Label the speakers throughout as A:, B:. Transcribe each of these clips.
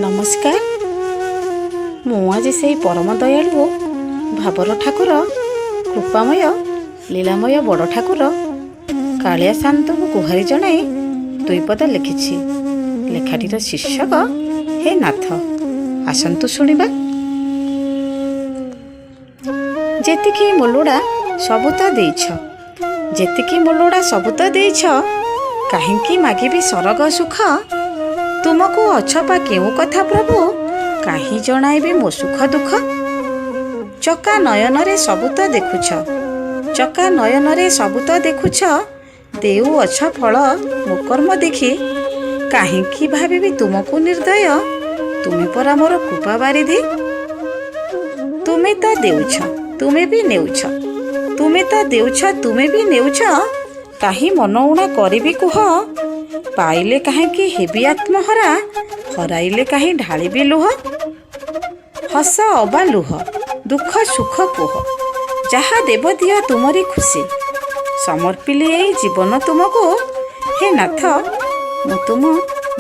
A: ନମସ୍କାର। ମୁଁ ଆଜି ସେଇ ପରମ ଦୟାଳୁ ଭାବର ଠାକୁର, କୃପାମୟ ଲୀଳାମୟ ବଡ଼ ଠାକୁର କାଳିଆ ସାଆନ୍ତଙ୍କୁ ଗୁହାରି ଜଣାଇ ଦୁଇ ପଦ ଲେଖିଛି। ଲେଖାଟିର ଶୀର୍ଷକ ହେ ନାଥ। ଆସନ୍ତୁ ଶୁଣିବା। ଯେତିକି ମୋ ଲୋଡ଼ା ସବୁ ତ ଦେଇଛ, ଯେତିକି ମୋ ଲୋଡ଼ା ସବୁ ତ ଦେଇଛ, କାହିଁକି ମାଗିବି ସରଗ ସୁଖ? ତୁମକୁ ଅଛପା କେଉଁ କଥା ପ୍ରଭୁ, କାହିଁ ଜଣାଇବି ମୋ ସୁଖ ଦୁଃଖ? ଚକା ନୟନରେ ସବୁ ତ ଦେଖୁଛ, ଚକା ନୟନରେ ସବୁ ତ ଦେଖୁଛ, ଦେଉଅଛ ଫଳ ମୋ କର୍ମ ଦେଖି। କାହିଁକି ଭାବିବି ତୁମକୁ ନିର୍ଦ୍ଦୟ, ତୁମେ ପରା ମୋର କୃପା ବାରିଧି। ତୁମେ ତ ଦେଉଛ, ତୁମେ ବି ନେଉଛ, ତୁମେ ତ ଦେଉଛ, ତୁମେ ବି ନେଉଛ, କାହିଁ ମନ ଉଣା କରିବି କୁହ? ପାଇଲେ କାହିଁକି ହେବି ଆତ୍ମହରା, ହରାଇଲେ କାହିଁ ଢାଳିବି ଲୁହ? ହସ ଅବା ଲୁହ, ଦୁଃଖ ସୁଖ କୁହ, ଯାହା ଦେବ ଦିଅ ତୁମରି ଖୁସି। ସମର୍ପିଲି ଏଇ ଜୀବନ ତୁମକୁ, ହେ ନାଥ, ମୁଁ ତୁମ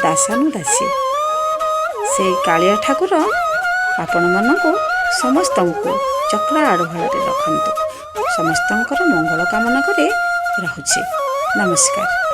A: ଦାସାନୁଦାସୀ। ସେଇ କାଳିଆ ଠାକୁର ଆପଣମାନଙ୍କୁ ସମସ୍ତଙ୍କୁ ଚକ୍ର ଆଢ଼ୁଆଳରେ ରଖନ୍ତୁ। ସମସ୍ତଙ୍କର ମଙ୍ଗଳ କାମନା କରି ରହୁଛି। ନମସ୍କାର।